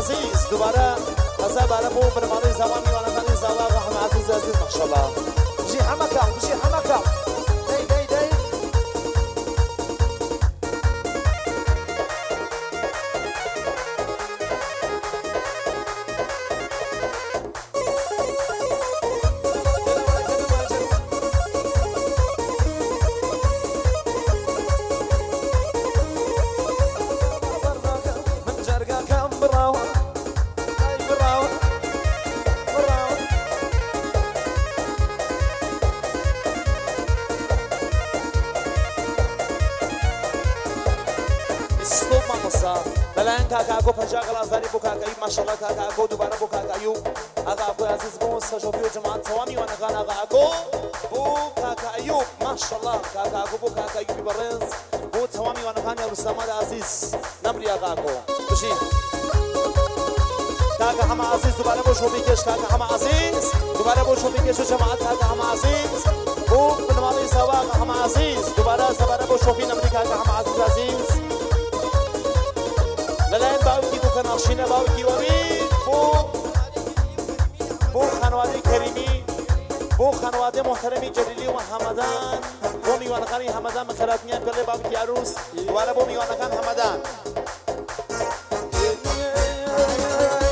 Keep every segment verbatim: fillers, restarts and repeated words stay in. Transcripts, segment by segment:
Ezîz, dubare hezar bare bo binmalê zava mîwanekanê zava Rahim Ezîz Ezîz, maşallah. Bijî heme kam, bijî heme kam. Dey, dey, dey. Min cerga kam birawa. Ay birawa. Birawa. Stop mamosta. Belayan kaka Ako penca gala zarî bo kaka Eyûp, maşallah kaka Ako, dubare bo kaka Eyûp. Axa Akoy Ezîz bo, Sejofiyo cemaat, tewamî wanekan Axa Ako bo kaka Eyûp, maşallah, kaka Ako bo kaka Eyûpî berêz, bo tewamî wanekan ya Rûstemar Ezîz, nemrî Axa Ako. Bijî. Kaka Hema Ezîz, dubare bo şopî keş, kaka Hema Ezîz, dubare bo şopî keş û cemaat, kaka Hema Ezîz, bo binmalî zava Axa Hema Ezîz, dubare zebare bo şopî nemrî kaka Hema Ezîz Ezîz. Leleyên bawkî bo kenaşîne bawkî wewî, bo Bo xanewade Kerîmî, bo xanewade muhteremî Celîlî û Hemedan, bo mîwanekanî Hemedan, min xelatiniya pelê babikî Erûs, were bo mîwanekan Hemedan.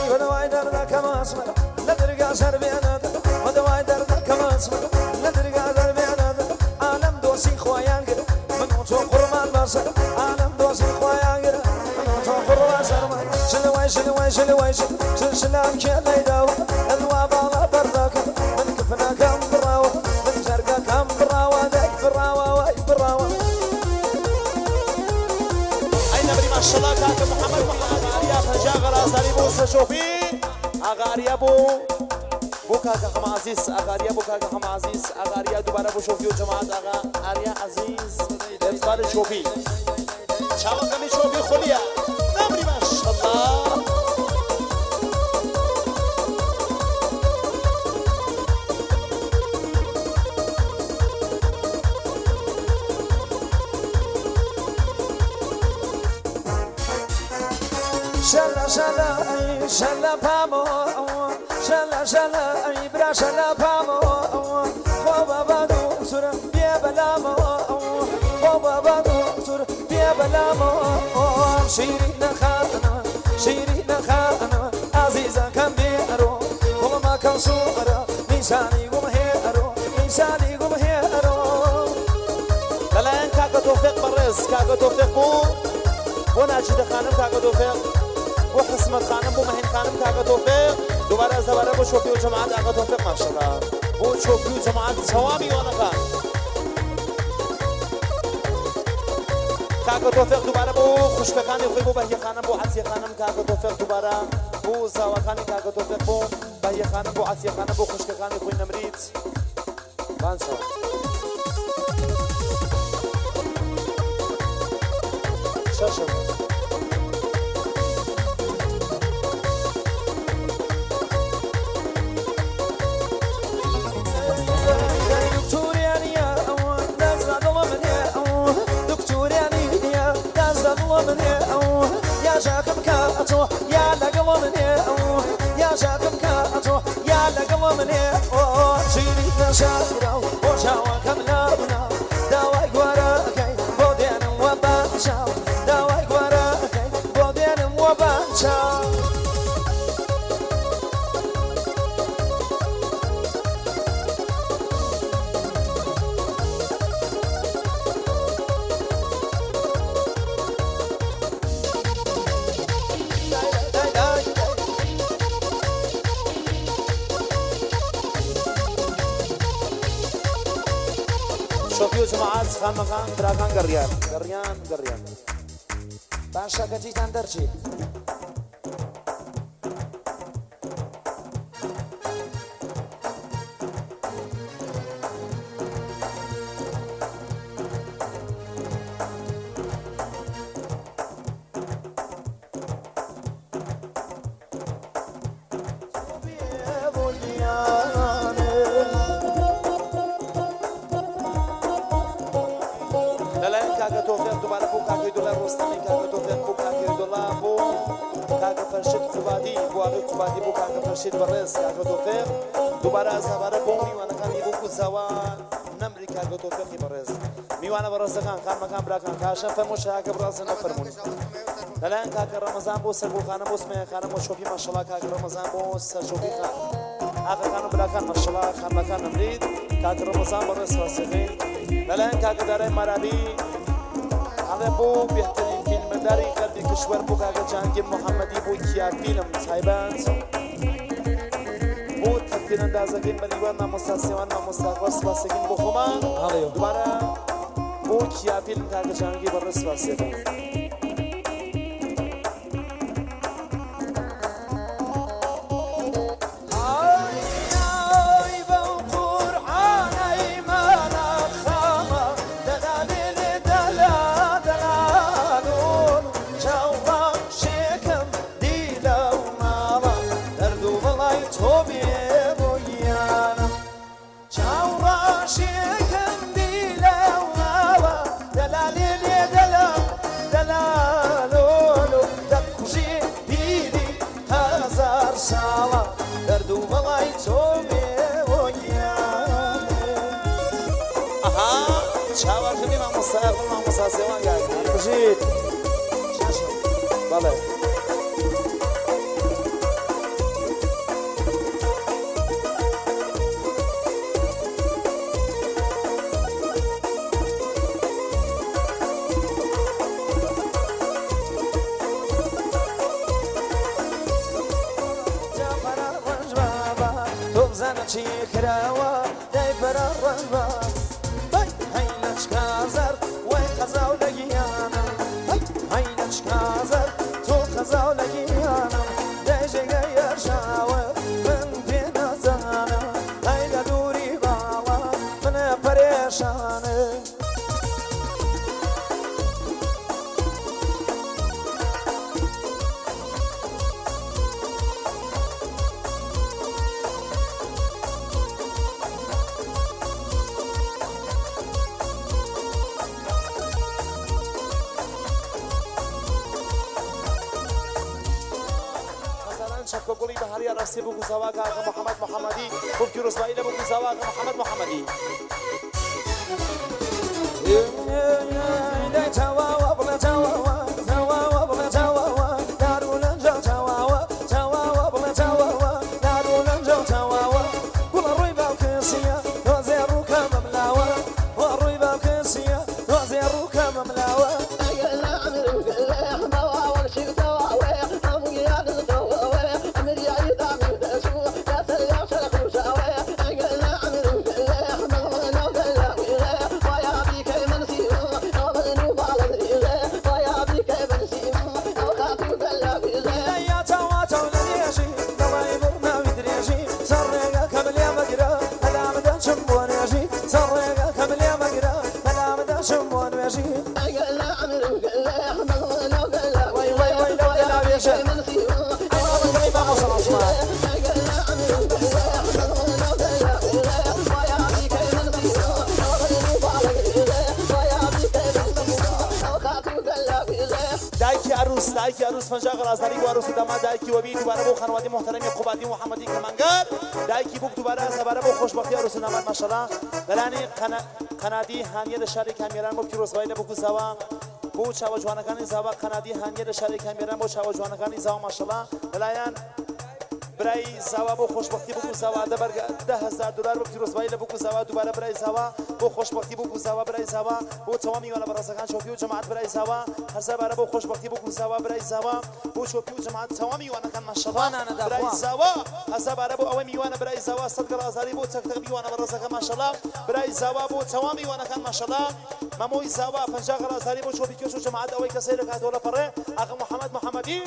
Wede way derdeke masme, li dirga ser bêne de. Wede way derdeke masme, li dirga ser bêne de. Alem dosî xwe yan gir, min û to qurban base. Alem dosî xwe yan gir, min û to qurban ser me. Şil way, şil way, şil way, şil, şil şilam kê leyda. Ez wa bala berdeke, min kifneke em birawa, min cergeke em birawa, dey birawa, way birawa. Ay nemrî maşallah kaka Muhammed Muhammed Aliya penca gala zarî bo Sejofiyo. Axa Aliya bo, bo kaka Hema Ezîz. Axa Aliya bo kaka Hema Ezîz. Axa Aliya dubare bo Şofiyo cemaat. Axa Aliya Ezîz. Leftarê Şofî. Çawa kemî Şofî xuliya. Nemrî maşallah. Şele şele ey şele pamo. Şele şele ey bira şele pamo. Xo baba doktor bê belamo. Xo baba doktor bê belamo. Şîrîne xanime, şîrîne xanime, ezîza kemêro. Gulma kewsûra, nîşanî gul hêro. Însanî gul hêro. Leleyên kaka Tofîq berêz, kaka Tofîq bo, bo Necîde xanim kaka Tofîq, bo Hismet xanim, bo Mehîn xanim kaka Tofîq, dubare zebare bo Şofiyo cemaat kaka Tofîq maşallah. Bo Şofiyo cemaat tewamî wanekan. Kaka Tofîq dubare bo xwişkekanê xwe, bo Behîye xanim, bo Esîye xanim, kaka Tofîq dubare bo zawakanê kaka Tofîq bo. Behîye xanim bo Esîye xanim bo xwişkekanê xwe nemrît. Bansa. Şaşım. Doktor yanî ya, dezda dil min ya, doktor yanî ya, dezda dil min ya, ya jakim ka to. Ya legel min ê, ya jakim ka to, ya legel min ê, o, şîrîn neşa, o, çawa kamla bina, daway gwara key, bo denim we bança, daway gwara key, bo denim we bança. Şofiyo cemaat, xanmekan, birakan geriyan. Geriyan, geriyan. Başa keçîtan derçî. Leleyên kake Tofîq dubare bû, kake Dula Rostemê, kake Tofîq bû, kake Dula bû. Kake Ferşîd Qubadî, bo axê Qubadî, bo kake Ferşîd berêz, kake Tofîq. Dubare ez hebare bo mîwanekane bo ku zawa nemrî kake Tofîqî berêz. Mîwane berêzekan, xanmekan, birakan, kaşen fermo şayake birazin nefermûn. Lelayan kake Remezan bo sergulxane, bo simeyexane, bo şopî maşallah kake Remezan bo ser şopî xan. Axe xan û birakan maşallah, xanmekan nemrî. Kake Remezan berêz spas dike. Lelayan kake Darê Marabî. Eve bo bêhterîn fîlmberdarî qerdî kişwer bo kake Cihangîr Muhammedî bo Kiya Fîlm taybet. Bo tevkêrendazekên berî we mamosta Sêwan, mamosta Xwest, spas dikin bo xwe me. Alê yo. Dubare bo Kiya Fîlm kake Cihangîr berêz spas dikin. Çavraşê kem dîle û nala, delalê lê delal, delalolo, dek kujî bîrî hezar sala, derd û belay tomê oyane. Aha, çawa ximî mamosta, ximî mamosta Sêwan geldi. Kujî. Belê. Cafera Rojbaba, tu bizane çi kirawa, dey pera Rojbaba. Hey, hey, leçka zerd, wey qezaw legiyanim. Hey, hey, leçka zerd, tu qezaw legiyanim. Dey jêge yaşawe, min pê nazanim. Hey, le dûrî bala, min e perêşanim. Hezaran Çekogulî Behariya rastî bû ku zawa kaka Muhammed Muhammedî, û pîrozbayî le bû ku zawa kaka Muhammed Muhammedî. Dayikî erûs, dayikî erûs penca xelasdarî bo erûs û damat, dayikî webî dubare bo xanewatê muhteremî Qubadî Muhammedî Kemengar. Dayikî bûk dubare ez hebare bo xoşbextî erûs û damat maşallah. Belanî qena-, qenadî haniye de şarê Kamyeran bo pîrozbayî le bo ku zawa. Bo çawa ciwanekanî zawa qenadî haniye de şarê Kamyeran bo çawa ciwanekanî zawa maşallah. Belayan birayî zawa bo xoşbextî bo ku zawa de berge deh hezar dolar bo pîrozbayî le bo ku zawa dubare birayî zawa bo xoşbextî bo ku zawa birayî zawa bo tewamî wana berazakan çopî û cemaat birayî zawa. Hezar bare bo xoşbextî bo ku zawa birayî zawa bo çopî û cemaat tewamî wana Maşallah. Birayî zawa. Hezar bare bo ew mîwane birayî zawa, sed gel azarî bo tek tek mîwane berêzeke maşallah. Birayî zawa bo tewamî mîwanekan maşallah. Memoyî zawa, penca gel azarî bo çopî keç û cemaat ew kesê li katole pere. Axa Muhammed Muhammedî.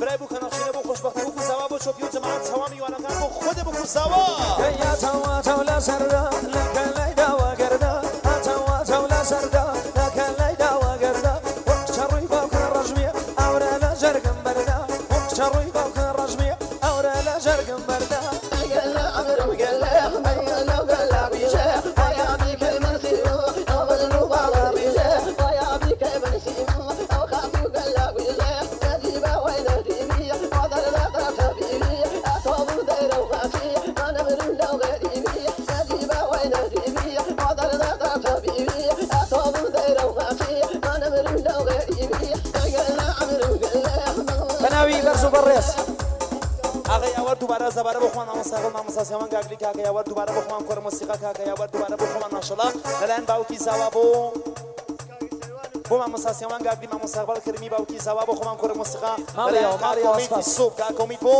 Birayî bo kenaxçîne bo xoşbextî bo ku zawa bo çopî û cemaat tewamî mîwanekan bo xwedê bo ku zawa. Hey ya tawa taw la serra, la kelay dawa gerda. Ha tawa taw la serra, la kelay dawa gerda. Çerrî bavke rejmî, ewre le jergin berda. Çerrî bavke rejmî, ewre le jergin berda. Gele emirim gele, meyno gele bîje. Aya bîke min sîmo, ew min û bala bîje. Aya bîke min sîmo, ew xatû gele Benawî berz û berrêz. Axa Yawer dubare zebare bo xwe mamosta Gul, mamosta Sêwan Gagli, kaka Yawer dubare bo xwe kor mosîqa, kaka Yawer dubare bo xwe maşallah. Lelen bawkî zawa bo. Bo mamosta Sêwan Gagli, mamosta Heqbal Kerimî bawkî zawa bo xwe kor mosîqa. Maliya, Lelen maliya, kaka Umît spas. Sop, kaka Umît bo.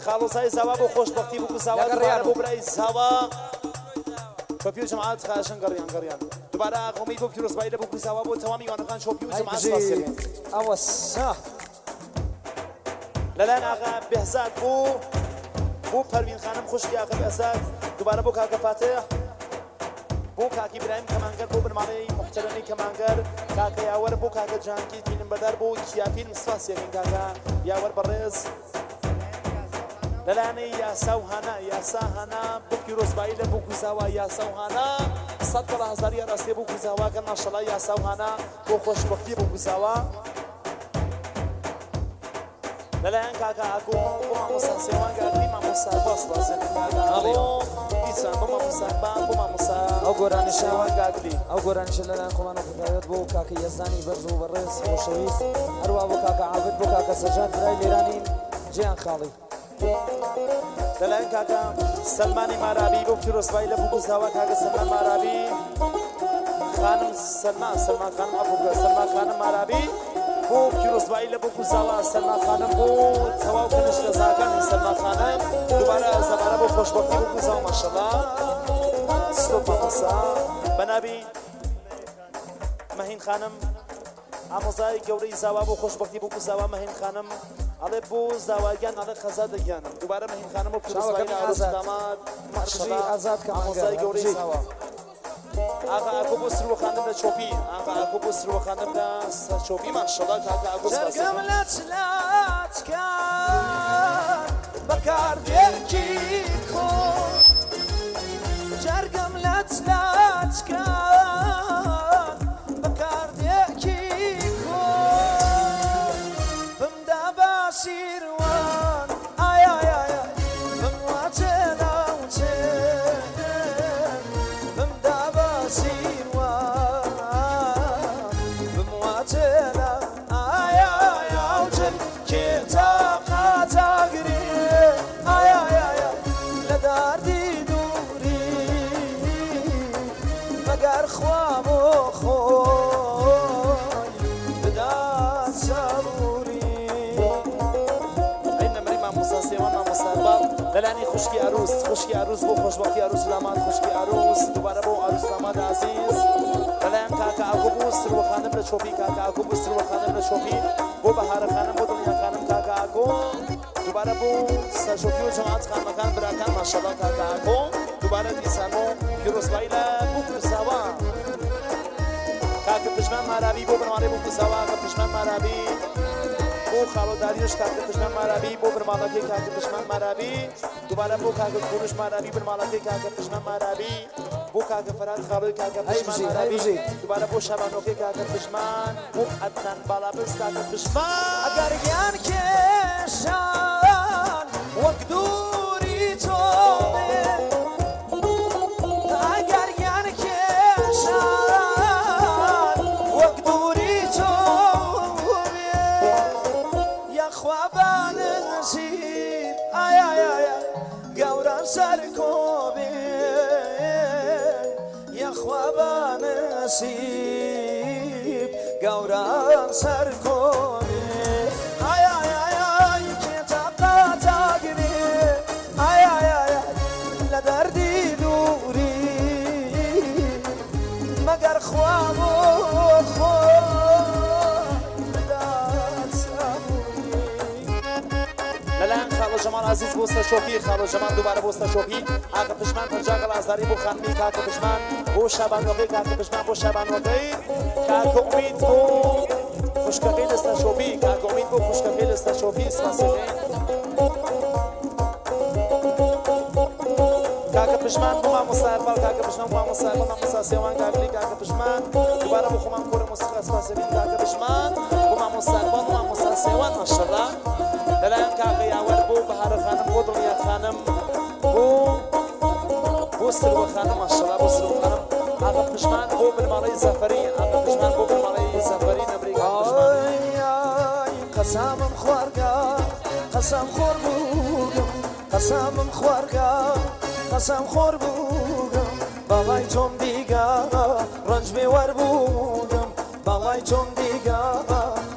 Xalozay zawa bo xoşbextî bo ku zawa Yagar dubare Riyano. Bo birayî zawa. Çopî û cemaat xaşin geriyan, geriyan. Dubare Axomî bo pîrozbayî le bo ku zawa bo tewamî waniqan çopî û Ay cemaat bijî. Spasiyê. Awa sah. Lelen axa Behzat bo, bo Pervîn Xanim xuşkî axa Behzat. Dubare bo kaka Fatih. Bo kakî Îbrahîm Kemanger bo binmalê muhteremî Kemanger. Kaka Yawer bo kaka Cankî fîlmberdar bo kiya fîlm spasiyê kaka Yawer berêz. Lelanê Yasa û Hana, Yasa Hana, bo pîrozbayî le bo guzawa Yasa û Hana, sed bala hezarî ya rastê bo guzawa ke maşallah Yasa û Hana, bo xoşbextî bo guzawa. Lelayan kaka Ako, bo mamosta Sêwan Gagli, mamosta Bas Bas, kaka Ako, dîsan bo mamosta Ba, bo mamosta Ew goranî şa. Sêwan Gagli. Ew goranî şa Lelayan Xumano Xudayot bo kaka Yezdanî berz û berêz, xoşewîst. Herwa bo kaka Abid, bo kaka Secat, birayê Lêranî, Ceyhan Xalî. Lelayan kaka Selmanî Marabî bo pîrozbayî le bo guzawa kaka Selman Marabî. Xanim Selman, Selman Xanim, afû bike, Selman Xanim Marabî. Bo pîrozbayî le bo guzawa Selman Xanim bo tewaw kiriş le zaganî Selman Xanim. Dubare zebare bo xoşbextî bo guzawa maşallah. Stop mamosta. Benabî Mehîn Xanim. Amozayê gewreyî zawa bo xoşbextî bo ku zawa Mehîn Xanim. Alê bo zawagiyan, alê qeza de giyan. Dubare Mehîn Xanim û pîrozbayî arûs damat. Maşallah. Azad kama Amozayê gewreyî zawa. Axa Ako bo sirwexanim le çopî. Axa Ako bo sirwexanim le ser çopî. Maşallah kaka Ako spasî. Cergim leç leç kan. Bekar dêkî ko. Cergim leç leç kan. Bekar dêkî ko. Bim da basîrwan. Ay, ay, ay, ay. Bim wace lawçe. Bim da basîrwan. Bim wace la. Ay, ay, ay, awcil. Kê taqa tagirî, ay, ay, ay, ay, le derdî dûrî, meger xwe bo xwe bida sebûrî. Ey nemirî mamosta Sêwan, mamosta Heqbal. Lelanî xuşkî erûs, xuşkî erûs bo xoşbextî erûs û damat, xuşkî erûs, dubare bo erûs damat ezîz. Lelayan kaka Ako bo sirwê xanim le çopî, kaka Ako bo sirwê xanim le çopî. Bo Bahare Xanim, bo Dilya Xanim, kaka Ako. Dubare bo serşopî û cemaat xanmekan birakan, maşallah kaka Ako. Dubare dîsan bo pîrozbayî le bo ku zawa. Kaka Pişman Marabî bo binmalê bo ku zawa, kaka Pişman Marabî. Bo xalo Daryuş, kaka Pişman Marabî, bo binmalekê kaka Pişman Marabî. Dubare bo kaka Kuruş Marabî, binmalekê kaka Pişman Marabî. Bo kaka Ferhat Xaloy, kaka Pişman Marabî. Dubare bo Şabanokê kaka Pişman. Bo Ednan Balabiz kaka Pişman. Eger yan kêşan wek dûrî to be. Eger yan kêşan wek dûrî to be. Ya xwe banin zî. Ay, ay, ay, ay. Gewran ser kovê, ya xwe ba nesîb. Gewran ser kovê, ay, ay, ay, ay, kê taqa tagirê, ay, ay, ay, ay, le derdî dûrî, meger xwe bo xwe bida sebûrî. Lelen Xalo Cemal Ezîz bo serşopî, Xalo Cemal dubare bo serşopî. Kake Pişman penca gel azarî bo xanimî Kake Pişman. Bo Şaban Wexî, Kake Pişman bo Şaban Wexî. Kake Umît bo xuşkexî li serşopî, Kake Umît bo xuşkexî li serşopî. Spasî xêr. Kake Pişman bo mamosta Heqbal, Kake Pişman bo mamosta Heqbal, mamosta Sêwan Gagilî, Kake Pişman. Dubare bo xwe mamosta Kore Mosîqa spasê bîn Kake Pişman. Bo mamosta Heqbal, bo mamosta Sêwan, maşallah. Lelayan Kake Yawer bo Bahare Xanim, bo Dilya Xanim, bo, bo Sirwe Xanim, maşallah, bo Sirwe Xanim. Kake Pişman bo binmaleyî Zeferî, Kake Pişman bo binmaleyî Seferî nebrî Ay, ay, qesamim xwarga, qesem xor bûgim, qesamim xwarga, qesem xor bûgim. Balay tom dîga, renc bê wer bûgim, balay tom dîga,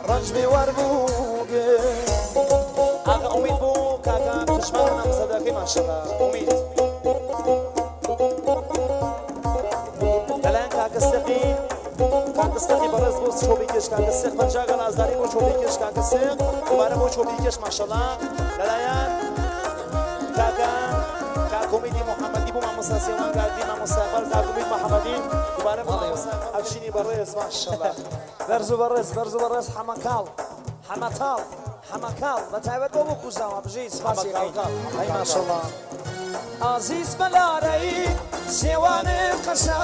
renc bê wer bûgim. Axa Umîd bû, kaka pişman nam sedaqî maşallah. Umîd. Delan kaka Seqî. Kak Steqî berêz bo çopî kêş, Kak Steq penca gel azdarî bo çopî kêş, Kak Steq dubare bo çopî kêş maşallah. Lelayan Kaka, Kak Umîdî Muhammedî bo mamosta Sêwan Gardî, mamosta Eqbal, Kak Umîd Muhammedî dubare bo mamosta Eqbal. Evşînî berêz maşallah. Berz û berêz, berz û berêz, hema kal, hema tal, hema kal. Ve taybet bo bu kuza wa bijî, spasî. Hema kal, kal. Hey maşallah. Azîz Belareyî, Sêwanê Qesa.